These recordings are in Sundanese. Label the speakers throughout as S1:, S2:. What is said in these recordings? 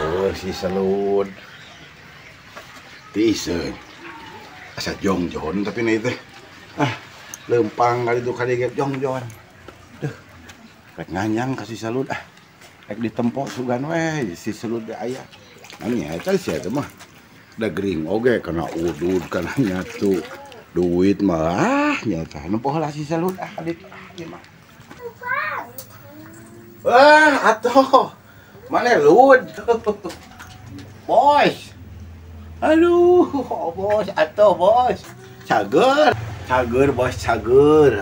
S1: Oh, si Selud. Tiiseun. Asa jongjon tapi nih teh. Ah, lempang kali itu kali ge jongjon. Duh. Rek nganyang ka si Selud ah. Rek ditempo sugan we si Selud teh aya. Nanya eta si eta mah. Da gering oge kana udud kana nyatu. Duit mah ah nyata. Nempo heula si Selud ah kali ah ieu mah. Wah, atuh. Mana Lud? Bos. Aduh, oh bos, atuh bos. Cager, cager bos, cager.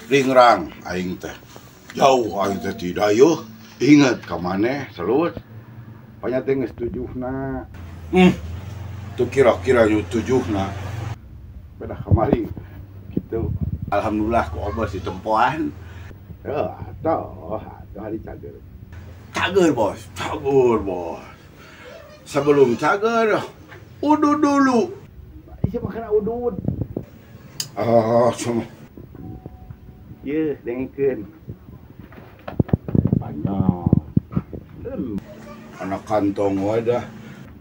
S1: Ringrang aing teh. Jauh aing teh tidak yeuh. Ingat ka maneh, Selud. Panya teh geus tujuhna. Tuh kira-kira nu tujuhna. Beda kamari gitu. Alhamdulillah ku bos ditempoan. Heuh, atuh, atuh hari cager. Cager bos, cager bos. Sebelum cager, udud dulu. Isi makan udud. Oh, sama. Ye, dengekeun. Banyak. Anak kantong wadah,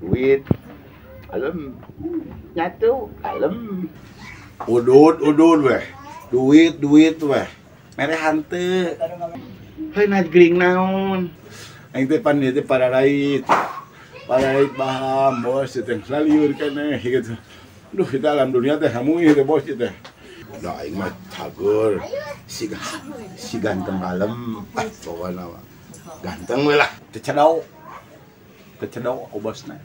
S1: duit, alem, nyatu, alem. Udud, udud weh. Duit, duit weh. Mere hanteu. Heuh na gering naon. Aing teh pan ieu teh pararait. Pararait baham bos teh lalieur keneh gitu. Duh, kita alam dunia teh hamu ieu teh bos ieu teh. Da aing mah cager. Si si ganteng alem. Ah, pokona mah. Ganteng we lah, teu cedok. Teu cedok ku bosna.